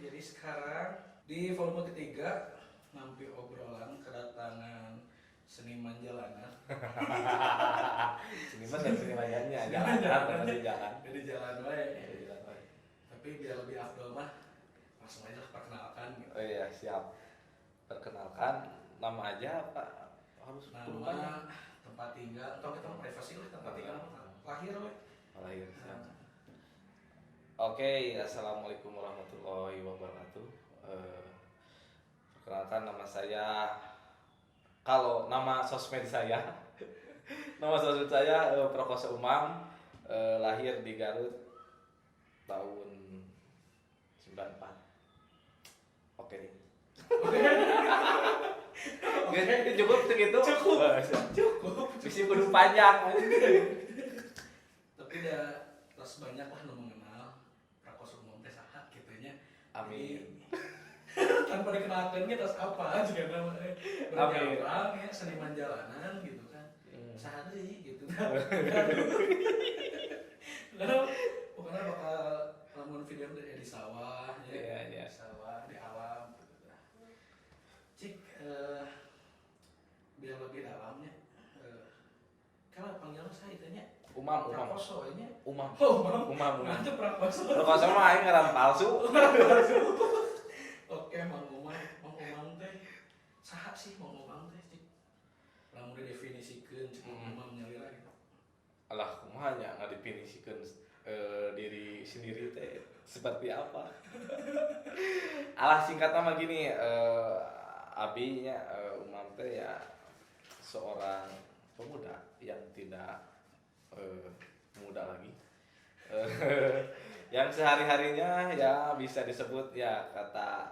Jadi sekarang di volume ketiga nampi obrolan kedatangan seniman jalanan. Seniman dan senimannya jalan, jalan masih jalan. Jadi jalan wae. Ya, jalan wae. Tapi biar lebih afdol mah langsung aja lah perkenalkan gitu. Oh iya, siap. Perkenalkan nama aja Pak, harus nama, tempat tinggal, atau kita mau privasi lah, tempat tinggal, lahir we. Lahir, siap. Oke, assalamualaikum warahmatullahi wabarakatuh. Perkenalkan nama saya, kalau nama sosmed saya, nama sosmed saya Prakoso Umam, lahir di Garut tahun 94. Oke. Oke, cukup segitu. Cukup. Cukup. Bisi kudu panjang. Tapi udah terus banyak lah nu mengenal Prakoso Umam teh saha kitu nya. Amin. Tanpa dikenalkan ge terus apa juga nama berjalan ya seniman jalanan gitu kan. Saha deui gitu. Karena pokoknya bakal lamun video di sawah ya, yeah. Di sawah, di alam gitu. Cik, biar lebih dalamnya, kalau panggilan saya itanya Umam, Umam. Prakoso nya. Umam. Oh, Umam. Umam, Umam. Nah, itu Prakoso. Prakoso mah aing ngaran palsu. Oke, Mang Umam, Mang Umam teh saha sih Mang Umam teh, Cik? Lamun didefinisikeun cik Mang Umam nyalira gitu. Alah, kumaha nya ngadefinisikeun diri sendiri teh seperti apa? Alah, singkatnya mah gini, abi nya Umam teh ya seorang pemuda yang tidak muda lagi, yang sehari-harinya ya bisa disebut ya kata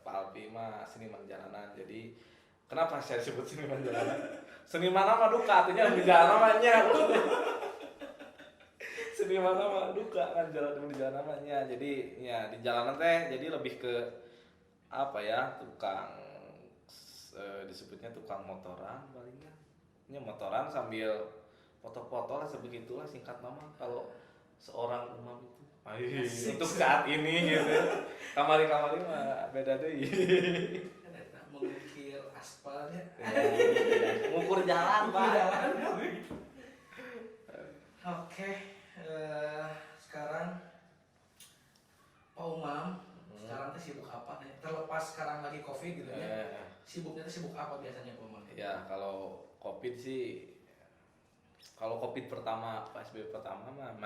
Pak Alpi mah seniman jalanan. Jadi kenapa saya disebut seniman jalanan? Seniman mah duka, artinya di jalan namanya. Seniman mah duka kan jalan di jalan namanya. Jadi ya di jalanan teh jadi lebih ke apa ya, tukang disebutnya tukang motoran palingnya. Ini motoran sambil foto-foto lah, sebegitulah singkat nama kalau seorang Umam itu. Ay, untuk saat ini gitu. Kamari-kamari mah beda deh. Mengukir aspalnya. Mengukur jalan, Pak. Jalan. Oke, sekarang Pak Umam, sekarang tuh sibuk apa nih? Terlepas sekarang lagi Covid gitu ya. Sibuknya tuh sibuk apa biasanya Pak Umam? Ya, kalau Covid sih, kalau Covid pertama, PSBB pertama mah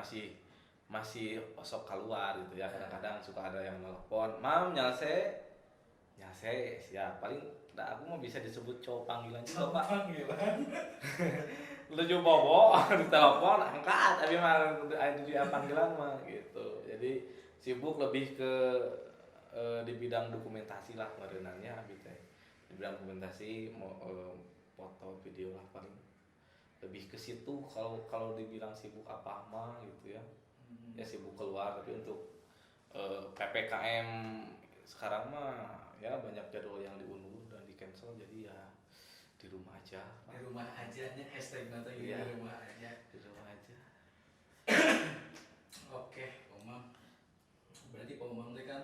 masih osok keluar gitu ya. Kadang-kadang suka ada yang nelpon, "Mam, nyalse." Nyalse, siap. Paling nah, aku mah bisa disebut cowok panggilan juga, Pak. Panggilan. Lucu bobo ditelepon angkat, tapi mah tujuh panggilan mah gitu. Jadi sibuk lebih ke di bidang dokumentasi lah merenannya abi teh. Di bidang dokumentasi mau foto video lah paling. Lebih ke situ kalau dibilang sibuk apa mah gitu ya. Ya sibuk keluar, tapi untuk PPKM sekarang mah ya banyak jadwal yang diundur dan di cancel, jadi ya di rumah aja. Di rumah aja nya hashtag nanti gitu, ya. Di rumah aja. Di rumah aja. Oke, Umam. Berarti Pak Umam itu kan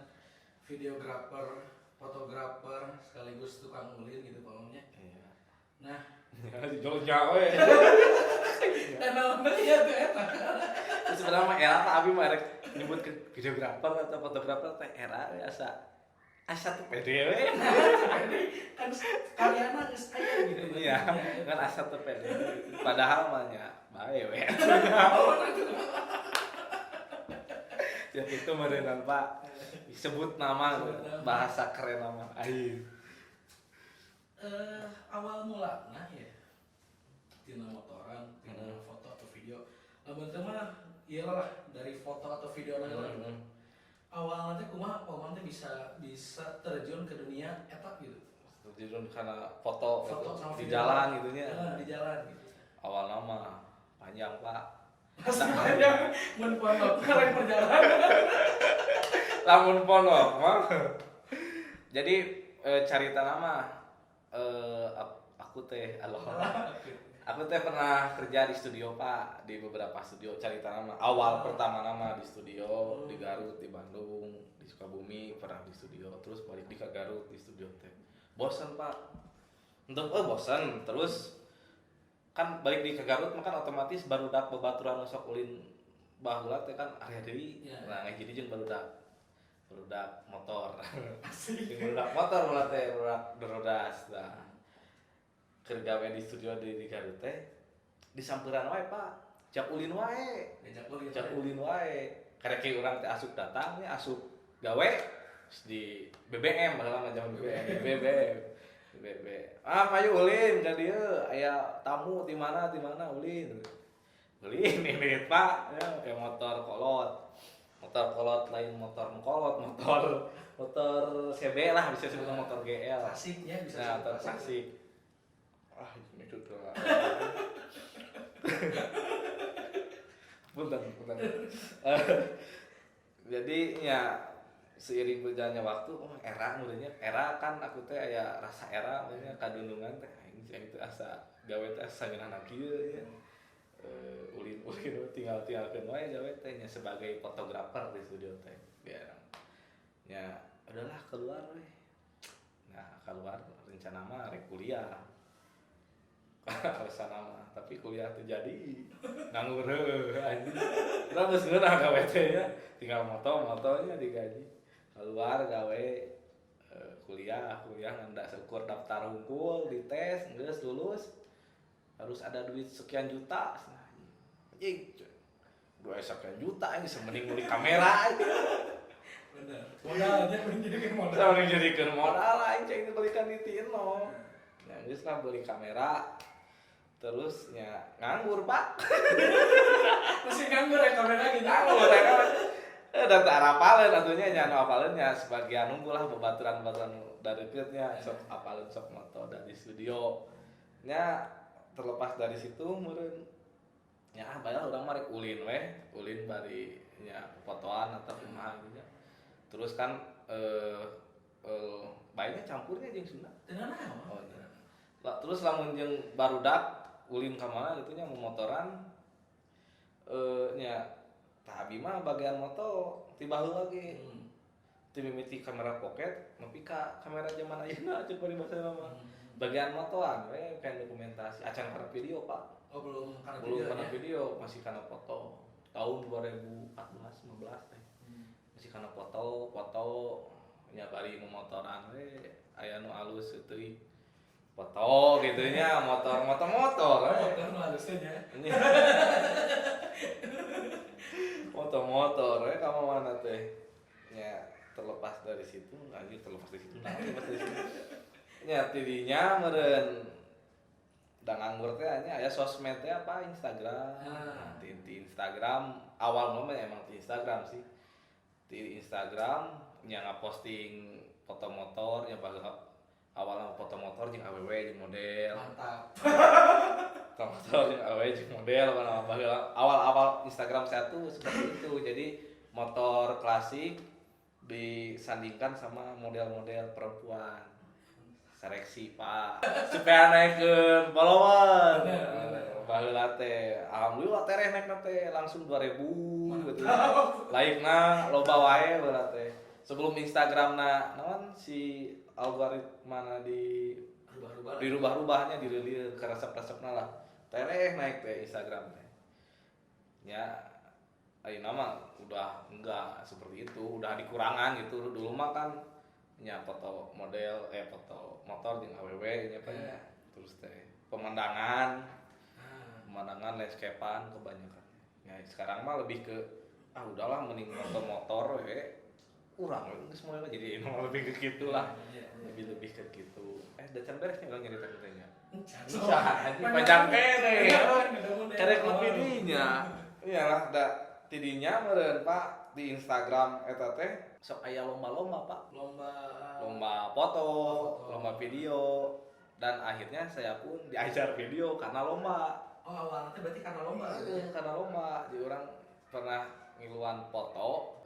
videografer, fotografer, sekaligus tukang ulin gitu Pak Umamnya. Iya. Nah, jauh jauh ya. Dan namanya ya tuh eta. Sebenarnya mah era Pak Abi mah erek nyebut ke videografer atau fotografer teh era asa asa tuh pede we. Kan karyana geus aya gitu. Iya, kan asa tuh pede. Padahal mah nya bae we. Ya itu meureunan Pak. Disebut nama, bahasa keren nama. Ayo. Awal mula nah ya. Tina motoran, tina foto atau video. Lamun teh mah iyalah dari foto atau video lah. Awalnya teh kumaha Pak Umam teh bisa terjun ke dunia eta gitu. Terjun karena foto gitu, sama di video. Jalan gitu nya. Di jalan gitu. Awal nama panjang Pak. Masih panjang mun foto kalian perjalanan. Lamun foto mah. Jadi carita nama aku teh Aku teh pernah kerja di studio Pak, di beberapa studio carita nama. Awal pertama nama di studio di Garut, di Bandung, di Sukabumi pernah di studio, terus balik di ke Garut di studio teh. Bosan Pak. Untuk bosan, terus kan balik di ke Garut mah kan otomatis barudak babaturan sok ulin baheula teh kan area deui. Ya. Nah, jadi jeung barudak motor. Asik. Jeung barudak motor mula teh barudak dorodas nah. Keur gawe di studio di Garut teh disamperan wae Pak. Cak ulin wae. Cak ulin wae. Karek urang teh asup datang nya asup gawe di BBM baheula mah zaman BBM. BBM. Ah, payu ulin ka dieu aya tamu di mana ulin. Ulin ini Pak, ya pakai motor kolot. Motor kolot lain motor kolot, motor CB lah bisa sebut motor GL. Klasik ya bisa. Nah, motor klasik. Ah, ini sudah. Bentar. Jadi ya seiring berjalannya waktu, oh era mulanya, era kan aku teh aya rasa era mulanya kadunungan teh aing teh asa gawe teh asa ngeunah kieu nya. Ulin tinggal-tinggalkeun wae gawe teh nya sebagai fotografer di studio teh. Biar nya udahlah keluar we. Nah, keluar rencana mah rek kuliah. Alasan mah, tapi kuliah teu jadi. Nganggur heuh anjing. Urang geus ngeunah gawe teh nya, tinggal moto-motonya digaji. Keluar gawe kuliah ngan da seukur daftar hungkul, dites, geus lulus. Harus ada duit sekian juta. Anjing. Duit sekian juta ini mending beli kamera. Bener. Modalnya mending jadikeun modal. Mending jadikeun modal aing cek dibelikan di Tino. Nah, geus lah beli kamera. Terus nya nganggur, Pak. Masih nganggur ya kamera gitu. Nganggur ya kamera. Da teu arapaleun atunya nya anu apaleun nya sebagian nunggu lah babaturan-babaturan da deukeutnya sok apaleun sok moto dari studio. Nya terlepas dari situ meureun nya ah bae urang mah rek ulin weh, ulin bari nya fotoan atau kumaha gitu nya. Terus kan bae nya campurnya jeung Sunda. Teu naon. Oh nya. Terus lamun jeung barudak ulin ka mana gitu nya momotoran nya tah abi mah bagian moto ti baheula ge. Ti mimiti kamera pocket nepi ka kamera zaman ayeuna cek paribasa mah. Bagian motoan we kan dokumentasi acan kana video, Pak. Oh, belum kana video. Belum kana video, masih kana foto. Tahun 2014 15 teh. Masih kana foto nya bari momotoran we aya nu alus teuing. Foto gitu nya motor motor nu alus teh nya. Motor we ka mana teh. Nya terlepas dari situ, anjir terlepas dari situ. Nah, terlepas dari situ. Nya tidinya meureun da nganggur teh nya aya sosmed teh apa Instagram. Nah, di Instagram awal mah emang di Instagram sih. Di Instagram nya ngaposting foto motor nya awalnya foto motor jeung awewe jeung model. Mantap. Foto motor jeung awewe jeung model awal-awal Instagram saya tuh seperti itu. Jadi motor klasik disandingkan sama model-model perempuan. Seleksi, Pak. Supaya naikeun follower. Baheula teh alhamdulillah tereh naikna teh langsung 2000 gitu. Like-na loba wae baheula teh. Sebelum Instagramna naon si algoritma di dirubah-rubahnya dirilir ke resep-resepna lah. Tereh naik teh Instagram teh. Ya ayeuna mah udah enggak seperti itu, udah dikurangan gitu. Dulu mah kan nya foto model foto motor jeung awewe nya apa ya. Terus teh pemandangan landscapean kebanyakan. Ya sekarang mah lebih ke ah udahlah mending foto motor we. Urang we geus mulai jadi lebih ke gitulah. Lebih ke gitu. Da can beres nya urang nyarita teh nya. Can panjang keneh. Karek lebih dinya. Iyalah da tidinya meureun Pak di Instagram eta teh sok aya lomba-lomba Pak. Lomba foto, lomba video dan akhirnya saya pun diajar video karena lomba. Oh, awalnya berarti karena lomba. Iya, karena lomba. Jadi orang pernah ngiluan foto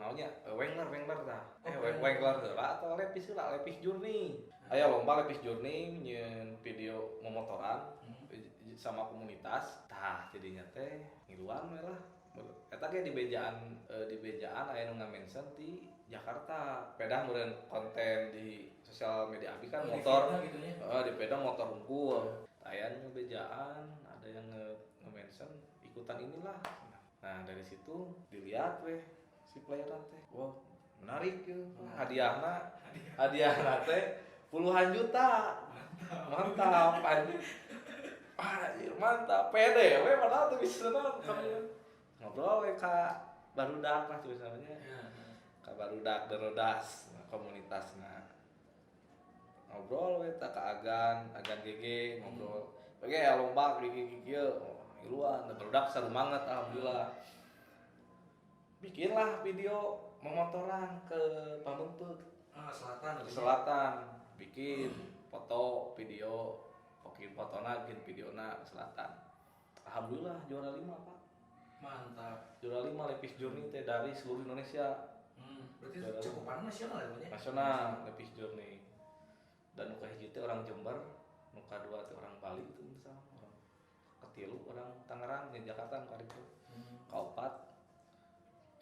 naonnya Wengler tah. Wengler heula atau lepis heula, lepis journey. Aya lomba lepis journey nyeun video momotoran sama komunitas. Tah jadinya teh ngiluan we lah. Eta ge di bejaan aya nu ngamention ti Jakarta. Pedah meureun konten di sosial media abi kan motor. Gitu nya. Heeh, di peda motor unggul. Aya nu bejaan, ada yang nge-mention ikutan inilah. Nah, dari situ dilihat weh si player teh. Wah, menarik ya. Hadiahna teh puluhan juta. Mantap anjir. Anjir, mantap. Pede we padahal tuh bisa naon. Ngobrol we ka barudak lah misalnya. Ka barudak Derodas komunitasna. Ngobrol we ta ka Agan, Agan GG ngobrol. Oke, lomba GG kieu. Iluan, barudak seru banget alhamdulillah. Bikinlah video memotoran ke Pameungpeuk. Selatan. Ke selatan, bikin foto, video, bikin fotona, bikin videona ke selatan. Alhamdulillah juara 5, Pak. Mantap. Juara 5 Lepis Journey teh dari seluruh Indonesia. Berarti cukupan nasional ya, Pak? Nasional Lepis Journey. Dan nu kahiji teh orang Jember, nu kadua teh orang Bali itu misalnya, orang katilu orang Tangerang, di Jakarta nu karitu. Kaopat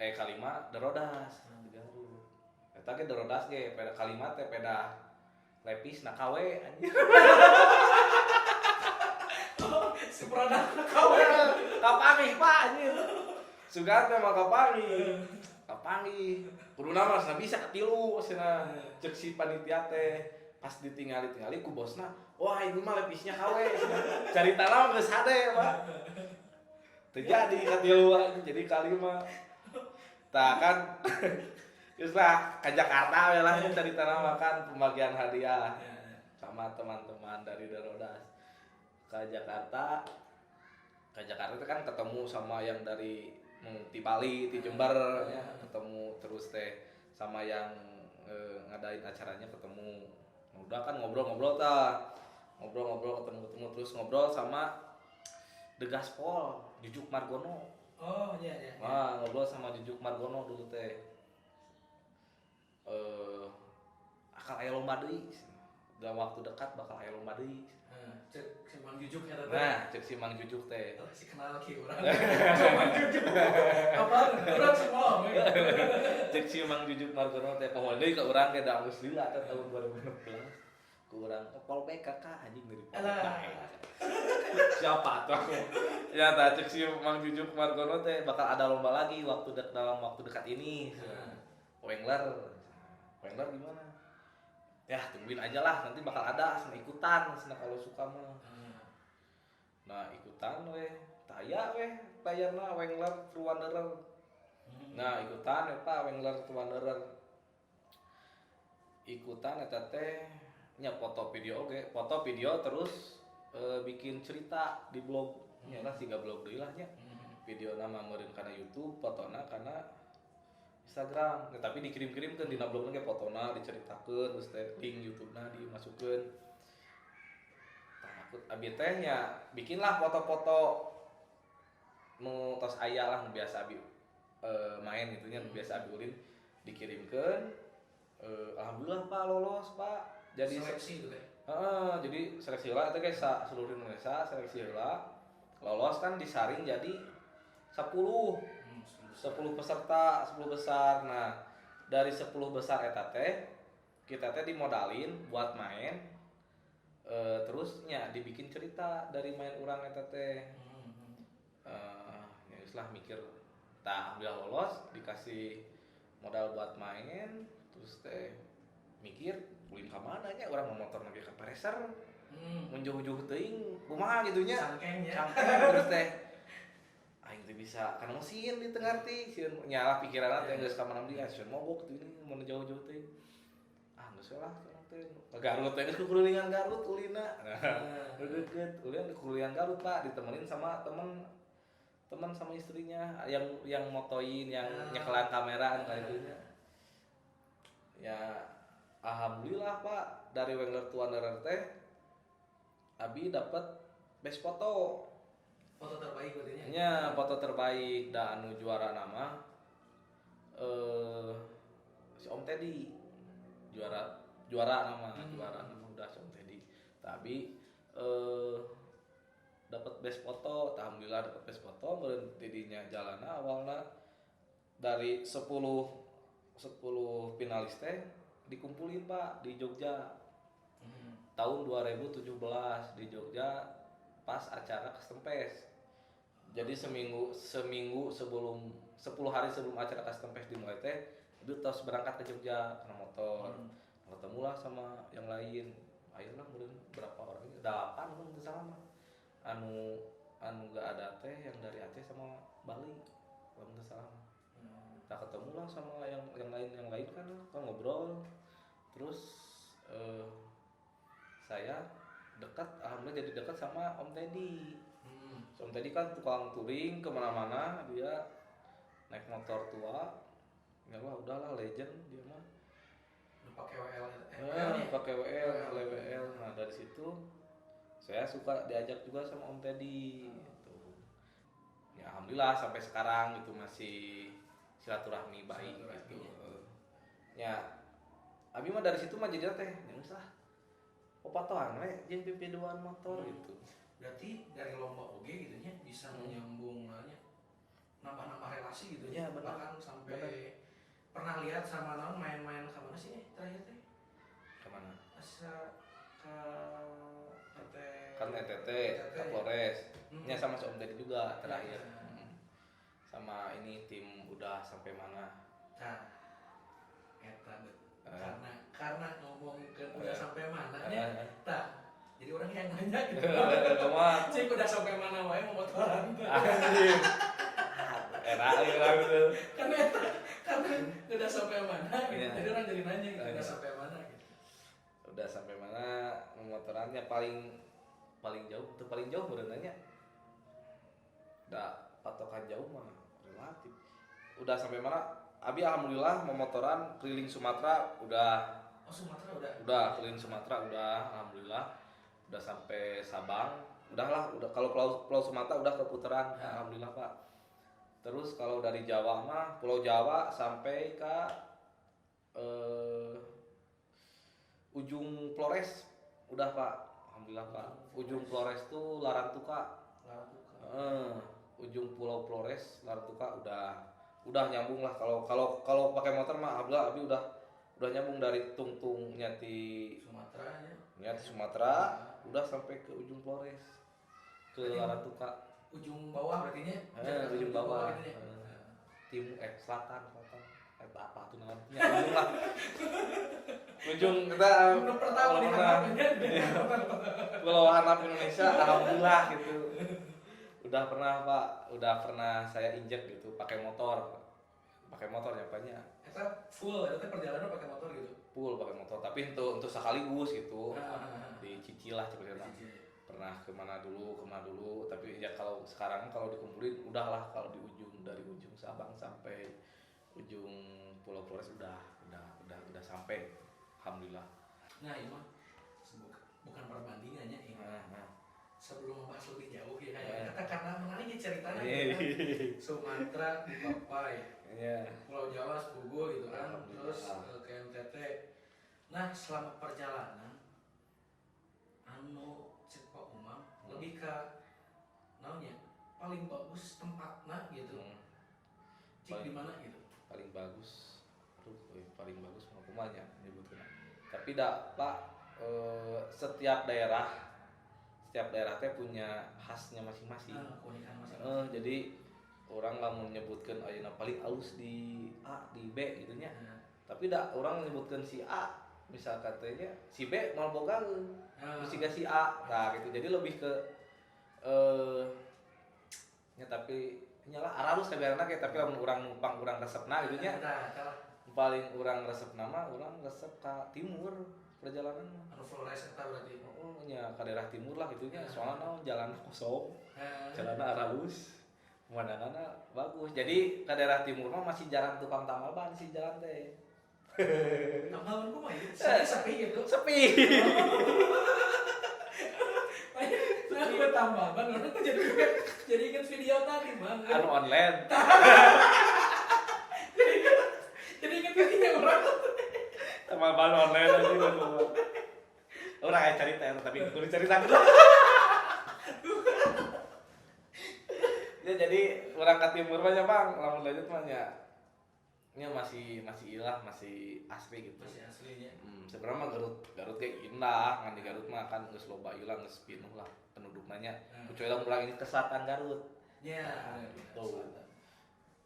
kalima Derodas di Garut. Eta ge Derodas ge peda kalima teh peda lepis na KW anjir. Si produk na KW. Kapanggih Pak anjir. Sugan teh mah kapanggih. Kapanggih. Kuduna mah cenah bisa katilu cenah. Cek si panitia teh pas ditingali-tingali ku bosna, wah ini mah lepisnya KW. Carita mah geus hade Pak. Teu jadi katilu jadi kalima. Tah kan geus lah ka Jakarta we lah carita mah kan pembagian hadiah sama teman-teman dari Derodas. Ke Jakarta itu kan ketemu sama yang dari di Bali, di Jember ya, ketemu terus teh sama yang ngadain acaranya ketemu. Udah kan ngobrol-ngobrol tah. Ngobrol-ngobrol ketemu-ketemu terus ngobrol sama The Gaspol, Jujuk Margono. Oh iya iya. Wah, ngobrol sama Jujuk Margono dulu teh. Akal aya lomba deui. Dalam waktu dekat bakal aya lomba deui. Cek si Mang Jujuk ya teh. Nah, cek si Mang Jujuk teh. Oh, si kenal ki urang. Mang Jujuk. Apa urang semua. Cek si Mang Jujuk Margono teh poho deui ka urang ge da geus lila teh tahun 2016. Ku urang polbek kakak anjing dari polbek. Siapa tuh? Ya tah cek si Mang Jujuk Margono teh bakal ada lomba lagi waktu dalam waktu dekat ini. Wengler. Wengler gimana? Ya tungguin aja lah, nanti bakal ada sana ikutan sana kalau suka mah. Nah ikutan weh, taya weh, tayarna Wengler True Wanderer. Nah ikutan we Pak Wengler True Wanderer. Ikutan eta teh nya foto video oge, foto video terus bikin cerita di blog. Nya lah siga blog deui lah nya. Video nama meureun kana YouTube, fotona kana Instagram. Nah, tapi dikirim-kirimkeun dina blogna ge fotona diceritakeun terus teh link YouTube-na dimasukkeun. Tah aku abi teh nya bikinlah foto-foto nu tos aya lah nu biasa abi main gitu nya nu biasa abi ulin dikirimkeun. Alhamdulillah Pak lolos Pak. Jadi seleksi itu teh. Heeh, jadi seleksi heula teh ge seluruh Indonesia seleksi heula. Lolos kan disaring jadi 10. 10 peserta, 10 besar. Nah, dari 10 besar eta teh kita teh dimodalin buat main. Terusnya dibikin cerita dari main urang eta teh. Ya geus lah mikir. Tah, alhamdulillah lolos, dikasih modal buat main, terus teh mikir ulin ka mana nya urang mau motor lagi ka Pareser. Mun jauh-jauh teuing kumaha gitu nya. Cangkeng nya. Cangkeng terus teh aing teh bisa kana mesin di tengah teh sieun nyalah pikiranna teh geus ka mana deui sieun mogok teh ini mun jauh-jauh teh. Ah geus lah urang teh ka Garut teh geus kukulilingan Garut ulina. Udah deket ulin kukulilingan Garut Pak ditemenin sama temen sama istrinya yang motoin, yang nyekelan kamera kan itu nya. Ya alhamdulillah Pak dari Wengler to Wanderer teh abi dapat best foto. Foto terbaik berarti nya? Nya, foto terbaik da anu juara nama si Om Teddy. Juara nama, juara nama udah si Om Teddy. Tapi Dapat best foto, alhamdulillah dapat best foto meureun tidinya jalana. Awalna dari 10 10 finalis teh dikumpulin, Pak, di Jogja tahun 2017 di Jogja pas acara Custom Fest. Jadi seminggu seminggu sebelum, 10 hari sebelum acara Custom Fest dimulai teh itu terus berangkat ke Jogja karena motor. Ketemulah sama yang lain. Ayolah meureun berapa orang? Delapan mun teu salah mah. Anu anu gak ada teh yang dari Aceh sama Bali lamun teu salah mah. Nah, ketemulah sama yang lain kan, kan ngobrol. Terus saya dekat, alhamdulillah jadi dekat sama Om Teddy. Om Teddy kan tukang touring kemana-mana, dia naik motor tua ya lah, udahlah legend dia mah. Udah pakai WL eh, Eh, WL nya? Pakai WL, WL. Nah, dari situ saya suka diajak juga sama Om Teddy gitu. Ya alhamdulillah sampai sekarang gitu masih silaturahmi baik Silaturahmi, gitu. ya. Ya, abi mah dari situ mah jadi teh, yang usah popatoan we jeung pipiduan motor gitu. Berarti dari lomba oge gitu nya bisa menyambung nya, nambah-nambah relasi gitu Ya, nya. benar. Bahkan sampai pernah lihat sama naon, main-main ke mana sih terakhir teh? Kemana? Asa ke NT. Kan NTT, NTT. ke Flores. Ya sama si Om Teddy juga terakhir. Ya. Sama ini tim udah sampai mana? Nah, eta bet. Eh. Karena ngomong ke udah sampai mana nya. Tah, jadi orang yang nanya gitu. Kumaha? Cik udah sampai mana wae mau motoran teh. Anjir. Era era gitu. Karena eta, karena udah sampai mana gitu. Iya. Jadi orang jadi nanya gitu, Iya. udah sampai mana gitu. Udah sampai mana motorannya, paling paling jauh itu, paling jauh berenangnya. Udah patokan jauh mah relatif. Udah sampai mana? Abi alhamdulillah mau motoran keliling Sumatera udah. Oh, Sumatera udah. Udah keliling Sumatera udah, alhamdulillah. Udah sampai Sabang. Udahlah, udah kalau Pulau Pulau Sumatera udah keputaran, alhamdulillah, Pak. Terus kalau dari Jawa mah Pulau Jawa sampai ke ujung Flores udah, Pak. Alhamdulillah, Pak. Ujung Flores tuh Larantuka. Larantuka. Ujung Pulau Flores Larantuka udah nyambung lah kalau kalau kalau pakai motor mah alhamdulillah abi udah nyambung dari tungtungnya ti Sumatera nya. nya ti Sumatera udah sampai ke ujung Flores ke Larantuka. Ujung bawah berarti nya. Eh, ujung bawah. Gitu nya. Eh. Timur, eh, selatan, selatan, eh, apa tuh namanya. Ujung lah, ujung kita. Belum pertama di pernah. handapnya. Pulau Hanap Indonesia alhamdulillah gitu udah pernah, Pak, udah pernah saya injek gitu pakai motor, pakai motor nyampainya. Eta full, eta teh perjalanan pakai motor gitu. Full pakai motor, tapi untuk sekaligus gitu, Ah. dicicil lah cepet. Dicicil. Pernah kemana dulu kemana dulu, tapi ya kalau sekarang kalau dikumpulin udahlah, kalau di ujung, dari ujung Sabang sampai ujung Pulau Flores udah sampai alhamdulillah. Nah, ini mah bukan perbandingannya ya. Nah, nah. Sebelum membahas lebih jauh ya, kayak Eh. kata karena menarik ya ceritanya Iya. gitu kan. Sumatera di Papai, Pulau Jawa Sepugu gitu kan, terus ke NTT. Nah, selama perjalanan anu cek Pak Umam lebih ke naonnya paling bagus tempatna gitu. Cik di mana gitu. Paling bagus, aduh, paling bagus mau kumaha nya nyebutkeun, tapi dah, Pak, setiap daerah teh punya khasnya masing-masing. Nah, keunikan masing-masing. Jadi orang lamun nyebutkeun ayeuna paling alus di A, di B gitu nya. Nah, Tapi dah orang nyebutkeun si A misalkan teh nya, si B moal bogaeun. Nah. Terus siga si A. Nah, gitu. Jadi lebih ke nya, tapi nyala aralus kabehanna kayak, tapi lamun urang numpang urang resepna gitu nya. Nah, eta lah. Paling urang resep nama urang resep ka timur perjalanan mah. Anu Flores eta berarti. Oh, nya ka daerah timur lah gitu nya. Soalnya naon, jalannya kosong. Nah, Jalannya aralus. Pemandangannya bagus. Jadi ke daerah timur mah masih jarang tukang tambal ban sih jalan teh. Tambal ban kumaha ieu? Sepi sepi gitu. Sepi. Nah, gue tambal ban orang tuh jadi inget video tadi, Bang. Anu online. Jadi inget video orang. Tambal ban online aja gitu. Orang kayak cerita ya, tapi kudu cerita. Ya jadi urang ka timur mah nya Bang, lamun lanjut mah nya nya masih masih ilah, masih asli gitu. Masih aslinya. Sebenarnya mah Garut, Garut ge indah, ngan di Garut mah kan geus loba ilang, geus pinuh lah pendudukna nya. Kecuali lamun urang ini ke selatan Garut. Ya, Nah, bener, gitu. Selatan.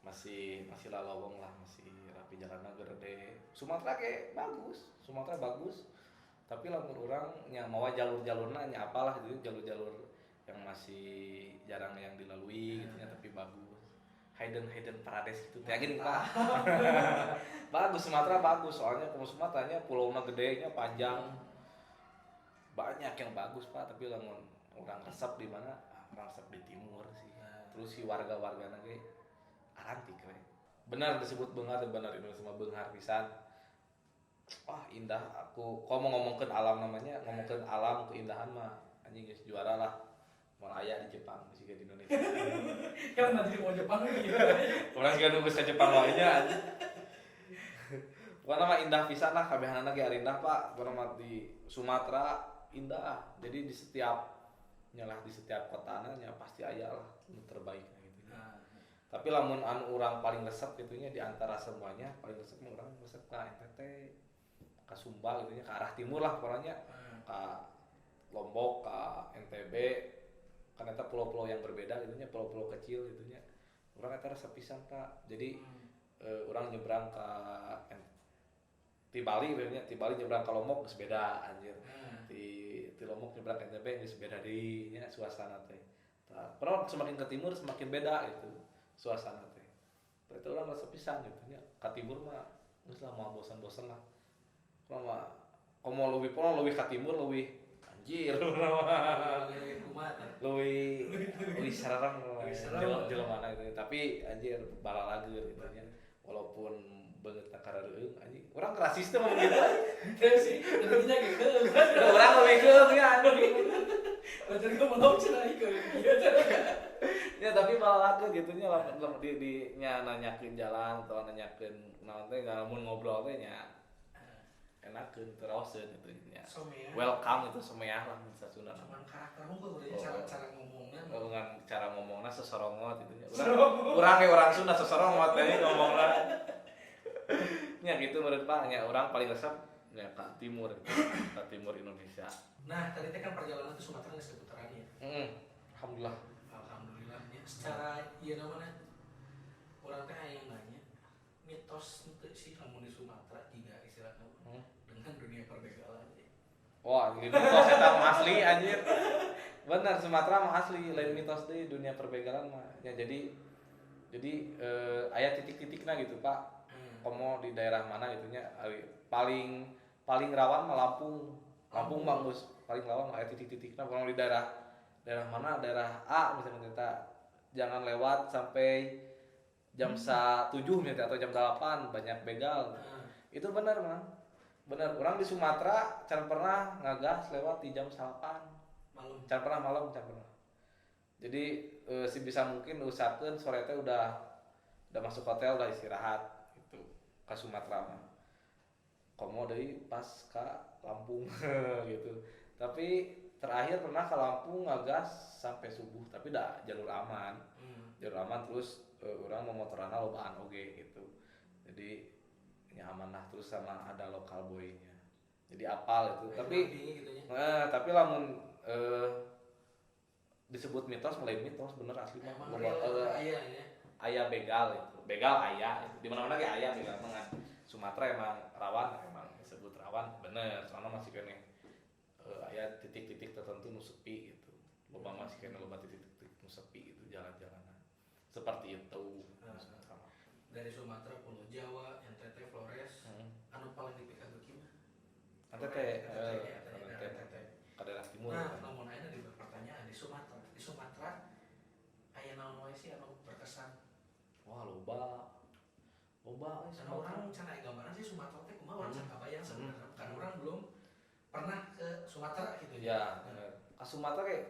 Masih masih lalawong lah, masih rapi jalanna gede. Sumatera ge bagus, Sumatera bagus. Tapi lamun urang nya mawa jalur-jalurna nya apalah gitu, jalur-jalur yang masih jarang yang dilalui gitu nya, tapi bagus. Hidden hidden paradise gitu. Teh gini, Pak. Bagus Sumatera bagus, soalnya kalau Sumateranya pulaunya gedenya panjang. Banyak yang bagus, Pak, tapi lamun urang resep di mana? Ah, urang resep di timur sih. Terus si warga-wargana ge arantik we. Benar disebut beunghar, benar Indonesia mah beunghar pisan. Wah, indah aku. Kalau mau ngomongkeun alam namanya, ngomongkeun alam keindahan mah anjing geus juara lah. Moal aya di Jepang, geus di Indonesia. Kan nanti mau Jepang gitu. Urang siga nunggu ka Jepang wae nya anjing. Pokoknya mah indah pisan lah, kabehanana ge indah, Pak. Pokoknya mah di Sumatera indah. Jadi di setiap nyalah di setiap kotana nya pasti aya lah nu terbaik gitu. Nah, Tapi lamun anu urang paling resep gitunya di antara semuanya, paling resep mah urang resep ka NTT, ka Sumba gitu nya, ke arah timur lah pokoknya, ka Lombok, ka NTB, kan eta pulau-pulau yang berbeda gitu nya, pulau-pulau kecil gitu nya. Urang eta resep pisan, Pak. Jadi urang nyebrang ke ti Bali nya, ti Bali nyebrang ke Lombok geus beda anjir. Ti ti Lombok nyebrang ke NTB geus beda deui nya suasana teh. Tah, padahal semakin ke timur semakin beda gitu suasana teh. Tah, itu urang resep pisan gitu nya. Ka timur mah geus lah moal bosan-bosan lah. Urang mah komo leuwih pono leuwih ka timur leuwih anjir urang mah. Lebih kumaha tah? Leuwih leuwih sararang Leuwih serem. Jelema gitu. Tapi anjir balalageun gitu nya. Walaupun beungeutna karareueung anjing. Urang rasis teh ngomong gitu. Teu sih, tentunya gitu. Urang leuwih keung ya anjing. Baca gua mau cenah ieu. Iya cenah. Ya tapi balalageun gitu nya lamun lamun di nya nanyakeun jalan atau nanyakeun naon teh lamun ngobrol teh nya enakeun teraoseun gitu nya. Someah. Welcome itu someah lah bahasa Sunda. Cuman karakter unggul udah cara-cara ngomongnya. Dengan cara ngomongna sesorongot gitu nya. Urang urang ge urang Sunda sesorongot teh ngomongna. Nya gitu menurut Pak, nya urang paling resep nya ka timur gitu, ka timur Indonesia. Nah, tadi teh kan perjalanan ke Sumatera geus keputaran ya. Heeh. Alhamdulillah. Alhamdulillah ya. Secara ieu namanya urang teh hayang nanya mitos teu sih lamun di Sumatera jiga istilahna dengan dunia perbegalan ya. Wah, ini mitos eta mah asli anjir. Bener Sumatera mah asli, lain mitos deui dunia perbegalan mah. Ya jadi aya titik-titikna gitu, Pak. Komo di daerah mana gitu nya paling paling rawan mah Lampung. Lampung mah geus paling rawan aya titik-titikna kalau di daerah daerah mana, daerah A misalnya kita jangan lewat sampai jam 7 misalnya atau jam 8 banyak begal. Itu benar, Mang. Benar, orang di Sumatera can pernah ngagas lewat di jam 8 malam. Can pernah malam, can pernah. Jadi sebisa mungkin usahakeun sore teh udah masuk hotel, udah istirahat gitu ke Sumatera mah. Komo deui pas ke Lampung gitu. Tapi terakhir pernah ke Lampung ngagas sampai subuh, tapi dah jalur aman. Jalur aman terus urang momotorana lobaan oge gitu. Jadi nyaman lah terus sama ada lokal boy-nya. Jadi apal itu. Tapi gitu nya. Tapi lamun disebut mitos mulai mitos bener asli mah. Emang Loba, real aya ya. Aya begal itu. Begal aya itu. Di mana-mana ge aya begal mah ngan. Sumatera emang rawan, emang disebut rawan bener. Soalnya masih keneh aya titik-titik tertentu nu sepi gitu. Loba masih keneh loba titik-titik nu sepi gitu jalan-jalanan. Seperti itu. Sumatera mah. Dari Sumatera, Pulau Jawa, NTT, Flores, anu paling dipikageuk mah? NTT, NTT, NTT. NTT. Ke daerah timur. Nah, kan. lamun ayeuna di pertanyaan di Sumatera, di Sumatera aya naon wae sih anu berkesan? Wah, loba. Loba euy Karena Sumatera. orang can aya gambaran sih Sumatera teh kumaha orang can kabayang sebenarnya. Karena orang belum pernah ke Sumatera gitu. Ya, bener. Ke Sumatera kayak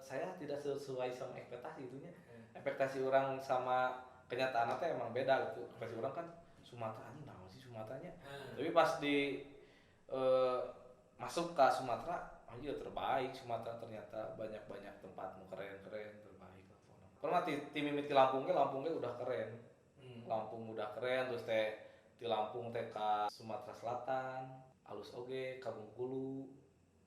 saya tidak sesuai sama ekspektasi itunya. Ekspektasi orang sama kenyataan teh emang beda gitu. Ekspektasi orang kan Sumatera anjing naon sih Sumateranya. Tapi pas di masuk ke Sumatera, anjir terbaik Sumatera ternyata banyak-banyak tempat nu keren-keren terbaik lah pokoknya. Pernah ti mimiti Lampung ge, Lampung ge udah keren. Lampung udah keren, terus teh di Lampung teh ka Sumatera Selatan, alus oge, ka Bengkulu,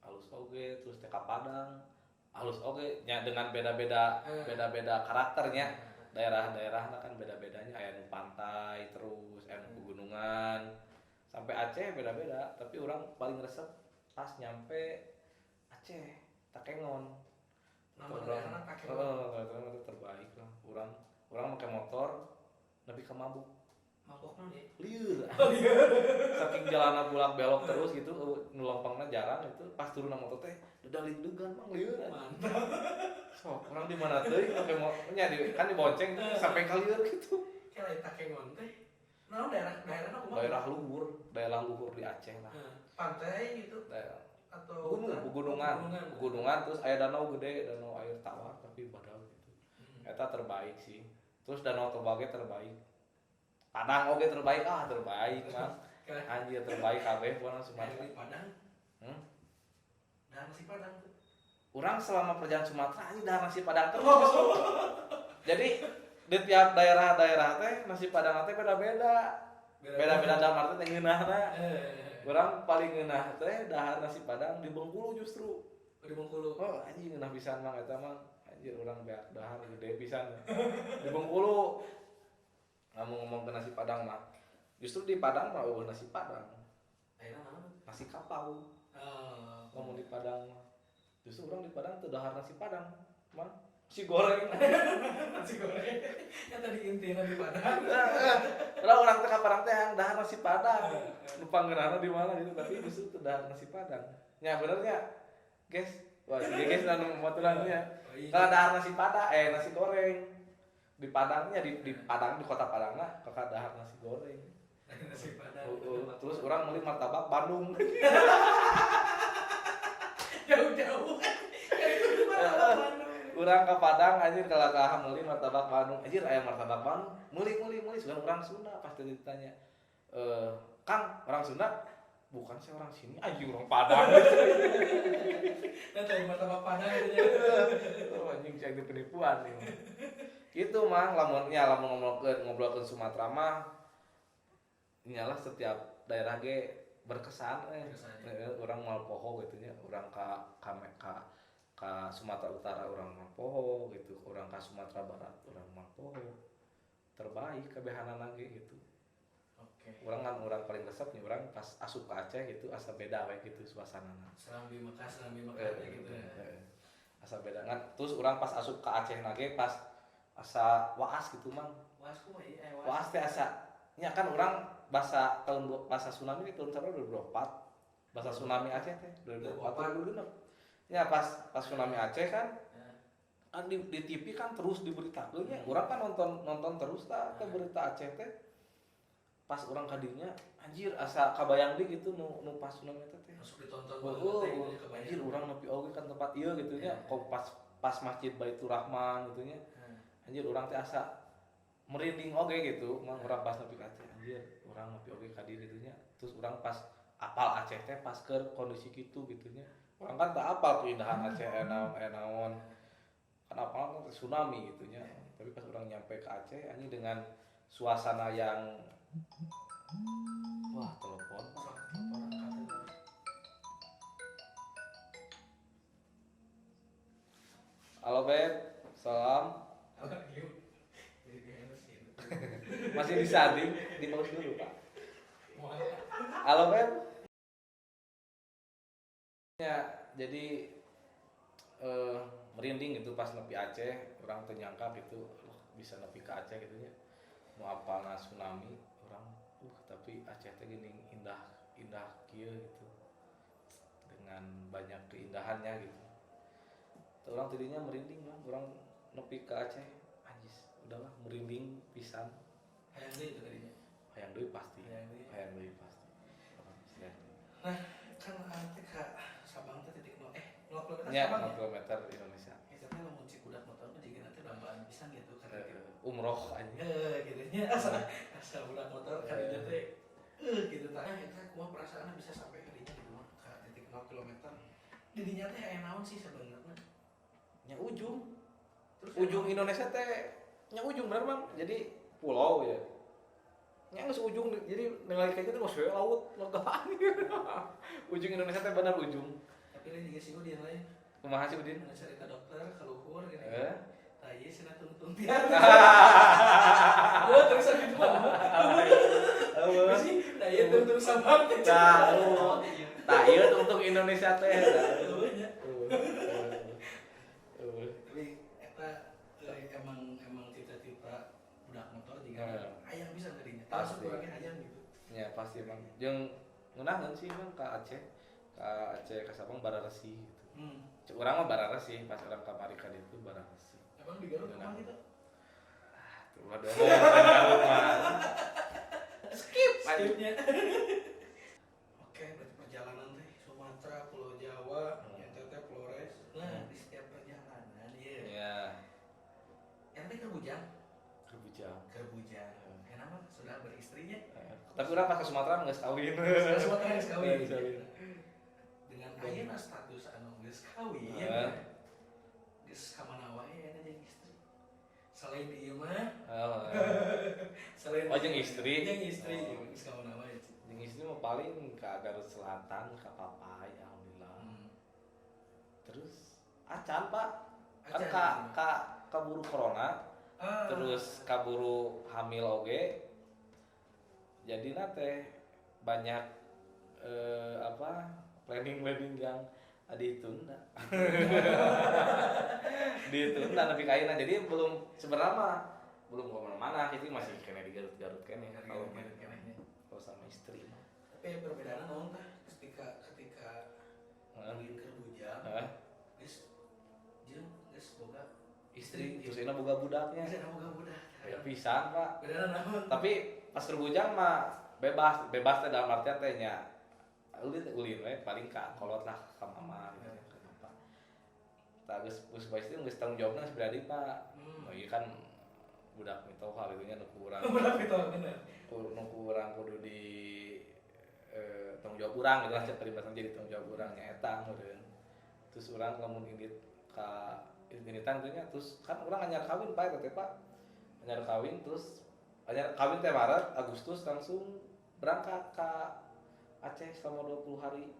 alus oge, terus teh ka Padang, alus oge nya, dengan beda-beda beda-beda karakternya. Daerah-daerahna kan beda-bedanya, aya nu pantai terus, aya nu pegunungan. Sampai Aceh beda-beda, tapi urang paling resep pas nyampe Aceh, Takengon. Nama Urang- daerahna Takengon. Heeh, daerahna teh terbaik lah. Urang urang make motor nepi ka mabuk. Mabok naon ya? Lieur. Saking jalanna bulak belok terus gitu, nu lempengna jarang itu, pas turun motor teh dedaling-degan, Mang, lieur. Mantap. Sok, urang di mana teuing make motornya di, kan dibonceng sampai ka lieur gitu. Kayak Takengon teh. Naon daerah daerahna kumaha? Daerah luhur di Aceh lah. Pantai gitu Daerah atau gunung, pegunungan, Pegunungan. Pegunungan, terus aya danau gede, danau air tawar tapi badag gitu. Eta terbaik sih. Terus Danau Toba ge terbaik. Padang oge terbaik, ah terbaik mah. Kayak Anjir, terbaik kabeh pokona kayak Sumatera. di Padang. Hmm? Dahar nasi Padang tuh. Urang selama perjalanan Sumatera anjing dahar nasi Padang terus. Jadi di tiap daerah-daerah teh nasi Padang teh beda-beda. Beda-beda dalam arti teh ngeunahna. Urang paling ngeunah teh dahar nasi Padang di Bengkulu justru. Di Bengkulu. Oh, anjing ngeunah pisan mang eta mah. Anjir, urang beak dahar gede pisan. Di Bengkulu. Ngomong-ngomong ke nasi Padang mah. Justru di Padang mah euweuh nasi Padang. Daerah mana? Nasi kapau. Oh. Ngomong di Padang mah. Justru urang di Padang teu dahar nasi Padang, mah. Nasi goreng. Nasi goreng. Yang tadi intinya di Padang. Lah urang teh ka Padang teh yang dahar nasi Padang. Nu panggeunahna di mana gitu, tapi justru teu dahar nasi Padang. Nya bener nya. Guys, wah si guys anu maturannya. Oh, iya. Kalau dahar nasi Padang, nasi goreng. Di Padangnya di Padang, di kota Padangna kakak dahar nasi goreng. Nasi Padang. Terus urang meuli martabak Bandung. Jauh-jauh. Ya itu di martabak Bandung. Urang ke Padang anjir kalau kalah meuli martabak Bandung. Anjir aya martabak Bandung. Meuli meuli meuli sudah urang Sunda pasti ditanya. Kang, orang Sunda? Bukan, saya orang sini, anjing orang Padang. Nah, tadi martabak Padang gitu ya. Oh, anjing cek di penipuan nih. Gitu mah lamun nya lamun ngobrolkeun Sumatera mah nyalah setiap daerah ge berkesan eh. Berkesan, ya. Urang moal poho gitu nya, urang ka Sumatera Utara urang moal poho gitu, urang ka Sumatera Barat urang moal poho. Terbaik kabehanana ge gitu. Oke. Urang kan urang paling resep nih urang pas asup ke Aceh gitu asa beda we gitu suasanana. Serambi Mekah, Serambi Mekah gitu ya. Asa beda kan. Terus urang pas asup ke Aceh nage pas asa waas gitu mang. Waas kumaha ieu? Waas. Waas teh asa nya kan urang bahasa tahun bahasa tsunami di tahun berapa? 2024. Bahasa tsunami Aceh teh 2004 2006. Ya pas pas tsunami Aceh kan kan di TV kan terus diberitakeun nya. Urang kan nonton nonton terus tah teh berita Aceh teh. Pas urang kadinya anjir asa kabayang deui gitu nu nu pas tsunami teh teh. Masuk ditonton Oh, banget oh, teh gitu ya, kebayang. anjir urang nepi oge kan tempat ieu gitu nya. Kok pas pas Masjid Baitur Rahman gitu nya. Anjir urang teh asa merinding oge gitu, mang urang pas nepi ka Aceh anjir urang nepi oge ka dieu gitu nya. Terus urang pas apal Aceh teh pas keur kondisi kitu gitu nya. Urang kan teu apal keindahan Aceh aya naon. Kan apal kan tsunami gitu nya. Tapi pas urang nyampe ke Aceh anjing dengan suasana yang wah telepon. Sok, telepon angkat itu. Halo Beb, salam. Halo, iya. Jadi dia sih. Masih bisa di pause dulu, Pak. Wah. Halo Beb. Ya, jadi merinding gitu pas nepi Aceh, urang teu nyangka gitu, loh, bisa nepi ke Aceh gitu nya. Mau apalna tsunami, urang tapi Aceh teh geuning indah, indah kieu gitu. Dengan banyak keindahannya gitu. Teu urang tidinya merinding lah, urang nepi ke Aceh, anjis, udahlah merinding pisan. Hayang deui itu tadinya. Hayang deui pasti. Hayang deui. Hayang deui pasti. Hayang deui. Nah, kan teh ka Sabang teh titik nol 0 kilometer Ya, Sabang 0 ya. kilometer Indonesia. Eta teh lamun Cikudak motor mah jiga nanti dambaan pisan gitu kan. Umroh anjing. Gitu nya asa asa budak motor ka dinya teh gitu tah. Eta kumaha perasaanna bisa sampai ka dinya gitu mah ka titik 0 kilometer. Di dinya teh aya naon sih sebenarnya? Nya ujung. Terus Ujung Indonesia teh nya ujung bener Bang. Jadi pulau ya. Nya geus ujung, jadi ningali ka itu geus we laut legaan. Ujung Indonesia teh bener ujung. Tapi lain juga si Udin lain. Kumaha sih Udin? Ada cerita dokter kaluhur gini. Eh? Tah ieu cenah tungtung tiar. Gua terus gitu mah. Eueuh. Sih, tah ieu tungtung Sabang teh. Tah, eueuh. Tah ieu tungtung Indonesia teh. Eueuh nya. Eueuh. Eueuh. Tapi eta emang emang cita-cita budak motor juga hayang bisa tadinya. Pasti. Terus kurangnya hayang gitu. Ya pasti Bang. Jeung ngeunaheun sih Bang ka Aceh. Ka Aceh ka Sabang bararesi gitu. Cek urang mah bararesi pas urang kamari ka ditu bararesi. Emang di Garut kumaha gitu? Ah, tuh ulah dong Garut mah. Skip aja. Skipnya. Oke, berarti perjalanan teh Sumatera, Pulau Jawa, NTT, Flores. Nah, di setiap perjalanan ya. Ya, Yang teh Kerbujang. Kerbujang. Kerbujang. Kenapa sudah beristrinya? Tapi urang pas ke Sumatera geus kawin. Sudah Sumatera geus kawin. Geus kawin. Dengan ayeuna status anu geus kawin. Geus ka mana wae aya jeung istri. Selain di ieu mah, Oh, selain Oh, jeung istri. Jeung istri, Oh. geus ka mana wae. Jeung istri mah paling ke Garut Selatan, ke Papai, alhamdulillah. Terus acan, Pak. Kan Acan, ka iya. ka kaburu corona, terus kaburu hamil oge. Jadi teh banyak apa planning-planning yang ditunda. Ditunda nepi ka ayeuna. Jadi belum sebenarnya mah belum ke mana-mana gitu, masih kena di Garut-Garut kene kalau Garut keneh. kalau sama istri mah. Tapi perbedaannya naon tah ketika ketika ulin Kerbujang, geus jeung geus boga Istri terus ini boga budaknya. Geus boga budak. Ya pisan, Pak. Bedana naon? Tapi pas Kerbujang mah bebas, bebas teh dalam artian teh nya ulin ulin we paling ka kolot lah ka mama gitu ke bapak. Tah geus geus bae istri geus tanggung jawabna geus berarti, Pak. Oh iya kan budak mitoha gitu nya nu kurang. Budak mitoha bener. Nu kurang kudu di tanggung jawab urang gitu lah cek paribasan jadi tanggung jawab urang nya eta meureun. Terus urang lamun indit ka inditan teh nya terus kan urang anyar kawin Pak eta teh Pak. Anyar kawin terus anyar kawin teh Maret, Agustus langsung berangkat ke Aceh selama 20 hari.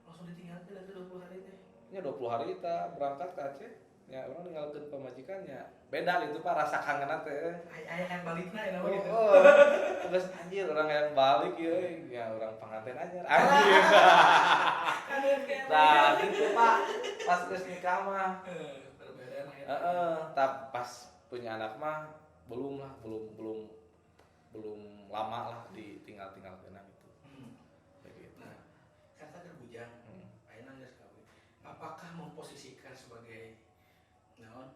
Langsung ditinggalkeun atuh 20 hari teh. Nya 20 hari kita berangkat ke Aceh. Ya urang ninggalkeun pamajikannya. Beda gitu Pak rasa kangenna teh. Aya yang balikna ya Oh, gitu. oh. Terus anjir orang yang balik ya, ya orang pengantin anyar. Anjir. Nah, gitu Pak. Pas geus nikah mah. Perbedaan aya. Heeh, tah pas punya anak mah belum lah, belum belum belum lama lah ditinggal-tinggalkeun gitu. Begitu. Nah, kata Kerbujang, ayeuna geus kawin. Apakah memposisikan sebagai naon?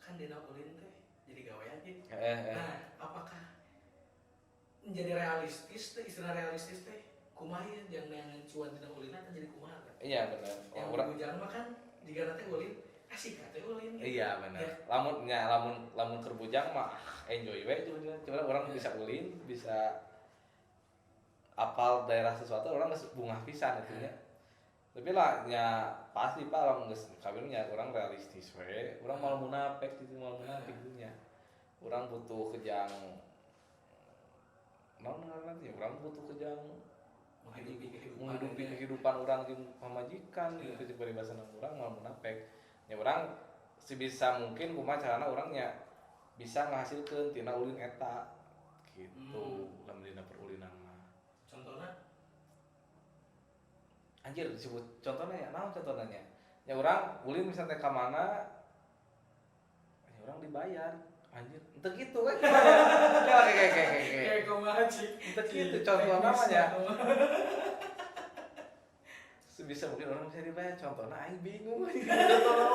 Kan dina ulin teh jadi gawean gitu. Nah, apakah menjadi realistis teh, istilah realistis teh kumaha ya yang neangan cuan dina ulin teh jadi kumaha teh? Iya benar. Yang Kerbujang mah kan jika teh ulin asik teh ulin gitu. Iya benar. Ya. Lamun nya lamun lamun Kerbujang mah enjoy we cuma orang bisa ulin, bisa apal daerah sesuatu orang geus bungah pisan gitu nya. Tapi lah nya pasti Pak lamun geus kawin nya urang realistis we. Urang moal munafik gitu, moal munafik gitu nya. Urang butuh kejang naon ngaranna teh? Urang butuh kejang menghidupi kehidupan. Menghidupi kehidupan urang jeung pamajikan gitu jeung paribasana urang moal munafik. Nya urang sebisa mungkin kumaha carana urang nya bisa ngahasilkeun tina ulin eta gitu. Lamun dina perulinan mah. Contohna? Anjir disebut contohnya ya, naon contohnya nya? Ya urang ulin misalnya ka mana ya urang dibayar. Anjir, henteu kitu kan. Kayak Kayak kumaha cik. Henteu kitu contohna mah nya. Sebisa mungkin orang bisa dibayar contohna aing bingung contohna.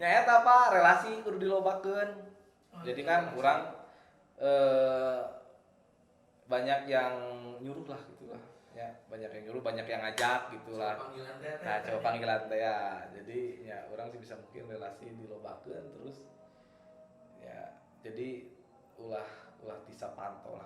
Nya eta Pak, relasi kudu dilobakeun. Jadi kan urang banyak yang nyuruh lah gitu lah. Ya, banyak yang nyuruh, banyak yang ngajak gitu lah. Panggilan teh. Nah, coba panggilan teh ya. Jadi ya orang sih bisa mungkin relasi dilobakeun terus ya jadi ulah ulah tisa pantau lah